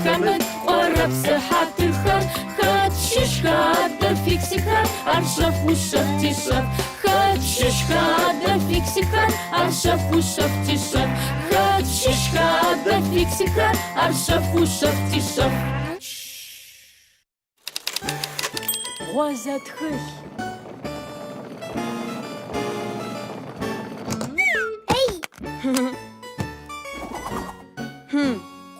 хэмыт кӏорэп сыхьатыхэр. Хэт щыщха адэ фиксикхэр, ар шъэф ушъэф тишъэф. Хэт щыщха адэ фиксикхэр, ар шъэф ушъэф тишъэф. Хэт щыщха адэ фиксикхэр, ар шъэф ушъэф тишъэф. Гъозэ тхылъ.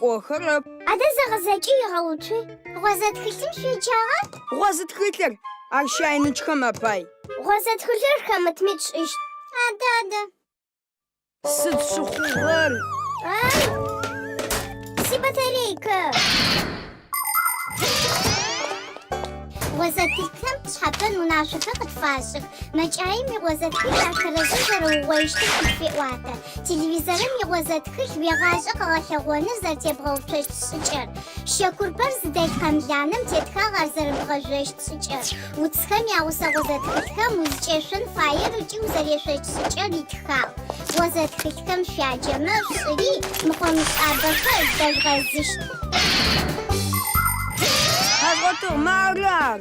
Кӏохэрэп. Адэ зэгъэзэкӏи игъэуцуи. Гъозэ тхылъым шъуеджагъа? Гъозэ тхылъыр, ар щайнычхэм апай. Гъозэ тхылъыр хэмытми тшӏыщт. Адэ, адэ. Сыд щыхъугъэр? Ай! Сибатарейкэ! Гъозэ тхылъхэм тшъхьапэн унашъохэр къытфашӏых. Мэкӏаим игъозэ тхылъ ар тэрэзэу зэрэугъоищтыр къыпфеӏуатэ. Телевизорым игъозэ тхылъ уегъашӏэ къэгъэлъэгъоныр зэрэтебгъэуцощт шӏыкӏэр. Щэ курпэр зыдэлъ къэмланым тетхагъ ар зэрэбгъэжъощт шӏыкӏэр. Уцхэм ягъусэ гъозэ тхылъхэм узыкӏешъон фаер ыкӏи узэрешъощт шӏыкӏэр итхагъ. Гъозэ тхылъхэм шъуяджэмэ, шъушӏыри мыхъо-мышӏабэхэр дэжъугъэзыщт. Къэзгъотыгъ, мары ар.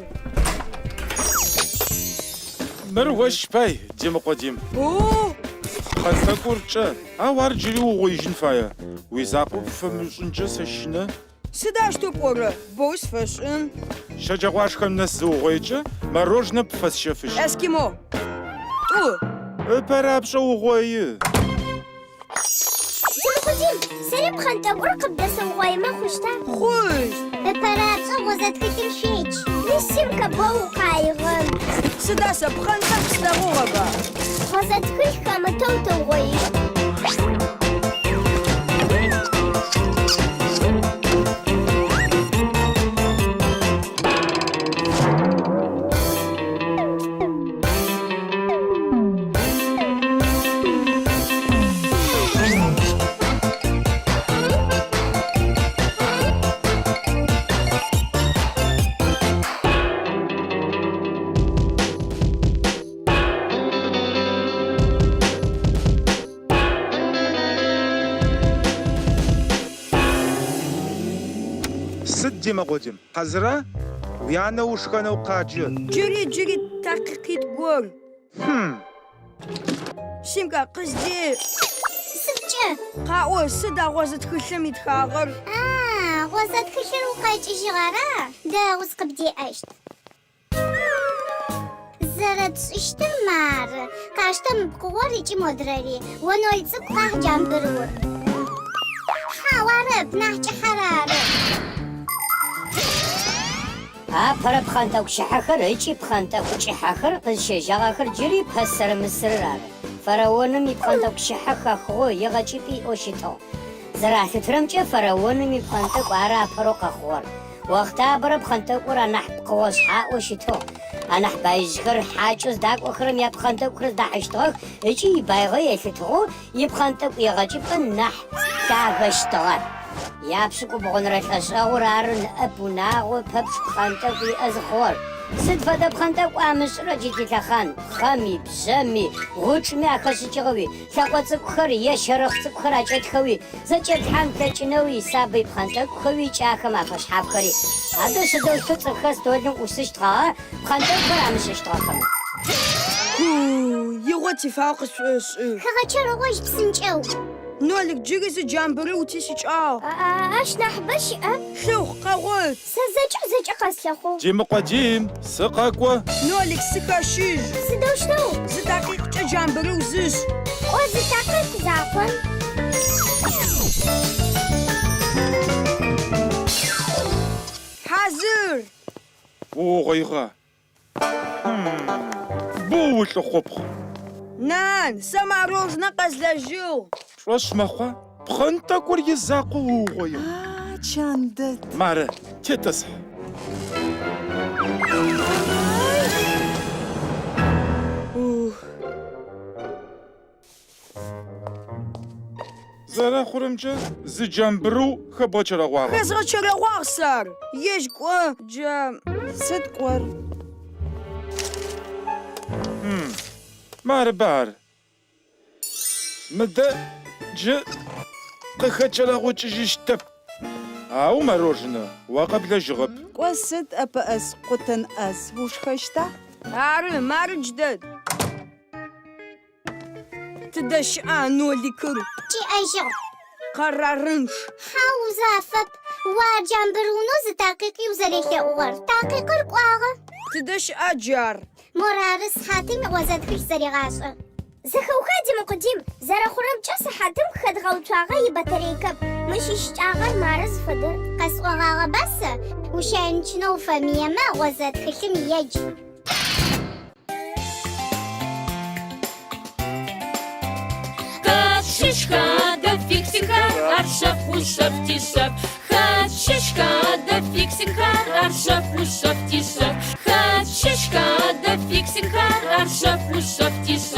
Мыр ощ пай, Демыкъо Дим. О! Пхъэнтӏэкӏур кӏэ, ау ар джыри уугъоижьын фае. Уизакъоу пфэмышӏынкӏэ сэщынэ. Сыд аущтэу пӏорэ? Боу сфэшӏын. Щэджэгъуашхэм нэс зыугъоикӏэ, мороженэ пфэсщэфыщт. Эскимо. Тӏу. Ыпэрапшӏэ угъои. Демыкъо Дим, сэри пхъэнтӏэкӏур къыбдэсыугъоимэ хъущта? Хъущт. Ыпэрапшӏэ гъозэ тхылъым шъуедж. Мы Симка боу укъаигъэ. Сыда сэ пхъэнтӏэкӏу слъэгъугъэба? Гъозэ тхылъ хэмытэу тыугъоищт. Сыд, Демыкъо Дим, хьазыра? Уянэ ушхэнэу къаджэ. Джыри, джыри такъикъитӏу гор. Хм. Симка, къызде. Сыдкӏэ? Къаӏо, сыд а гъозэ тхылъым итхагъэр? А, гъозэ тхылъыр угу къэкӏыжьыгъ ара? Дэгъу, сыкъыбдеӏэщт. Зэрэтшӏыщтыр мары. Къаштэ мы пкъыгъор ыкӏи модрэри. О ноль цӏыкӏу къахь джамбырыур. Хьау, арэп, нахь кӏыхьэр ары. Апэрэ пхъэнтӏэкӏу щыхьэхэр ыкӏи пхъэнтӏэкӏу кӏыхьэхэр къызщежьагъэхэр джыри пэсэрэ Мысырыр ары. Фараоным ипхъэнтӏэкӏу щыхьэ хэхыгъэу егъэкӏыпӏи иӏэу щытыгъ. Зэралъытырэмкӏэ, фараоным ипхъэнтӏэкӏу ары апэрэу къэхъугъэр. Охътабэрэ пхъэнтӏэкӏур анахь пкъыгъо шъхьаӏэу щытыгъ. Анахь баижъхэр хьакӏэу зыдакӏохэрэм япхъэнтӏэкӏухэр зыдахьыщтыгъэх ыкӏи ибаигъэ елъытыгъэу ипхъэнтӏэкӏу егъэкӏыпӏэ нахь лъагэщтыгъэ. Япшӏыкӏубгъунэрэ лӏэшӏэгъур ары ныӏэп унагъо пэпчъ пхъэнтӏэкӏу иӏэ зыхъугъэр. Сыд фэдэ пхъэнтӏэкӏу амышӏырэ джы тилъэхъан, пхъэми, бжъэми, гъучӏми ахэшӏыкӏыгъэуи, лъэкъо цӏыкӏухэр е щэрэхъ цӏыкӏухэр акӏэтхэуи, зэкӏэплъхьан плъэкӏынэуи, сабый пхъэнтӏэкӏухэуи ыкӏи ахэм афэшъхьафхэри. Адэ сыдэущтэу цӏыфхэр столым ӏусыщтгъагъэ пхъэнтӏэкӏухэр амышӏыщтыгъэхэмэ? Ку, игъо тифагъэу къысшӏошӏы. Хэгъэчэрэгъожь псынкӏэу. Нолик, джыри зы джамбырыу тищыкӏагъ. Ащ нахьыбэ щыӏэп. Лъыхъу, къэгъот. Сэ зэкӏэ зэкӏэ къэслъэхъугъ. Демыкъо Дим, сыкъэкӏо. Нолик, сыхэщыжь. Сыдэущтэу? Зы такъикъкӏэ джамбырыу зышӏ. Кӏо, зы такъикъ закъом. Хьазыр! Уугъоигъа? Боу улӏыхъупхъ. Нан, сэ мороженэ къэзлэжьыгъ. Пшӏошъ мэхъуа? Пхъэнтӏэкӏур изакъоу уугъоигъ. А, чан дэд. Мары, тетӏысхь. Зэрэхъурэмкӏэ, зы джамбырыу хэбгъэчэрэгъуагъэп. Хэзгъэчэрэгъуагъ сэ ар. Ежь кӏо, джа. Сыд кӏор? Марыба ар. Мыдэ джы къыхэчэрэгъукӏыжьыщтэп. Ау мороженэ о къэблэжьыгъэп. Кӏо сыд ӏэпэӏас къутэн ӏаз ушхэщта? Ары, мары джыдэд. Тыдэ щыӏа Ноликыр? Кӏиӏэжьыгъ. Къэрарынчъ. Хьау, узафэп. О ар Джамбырыунэу зы такъикъи узэрелъэӏугъэр. Такъикъыр кӏуагъэ. Тыдэ щыӏа джы ар? Морары сыхьатым игъозэ тхылъ зэрегъашӏэ. Зэхэоха, Димэ Къудим, зэрэхъурэмкӏэ сыхьатым хэдгъэуцуагъэ ибатарейкэп. Мыщ ищыкӏагъэр мары зыфэдэр. Къэсӏогъагъэба сэ, ущайнчъынэу уфэмыемэ, гъозэ тхылъым едж. Хэт щыщха адэ фиксикхэр, ар шъэф ушъэф тишъэф. Хэт щыщха адэ фиксикхэр, ар шъэф ушъэф тишъэф. Хэт щыщха адэ фиксикхэр, ар шъэф ушъэф тишъэф.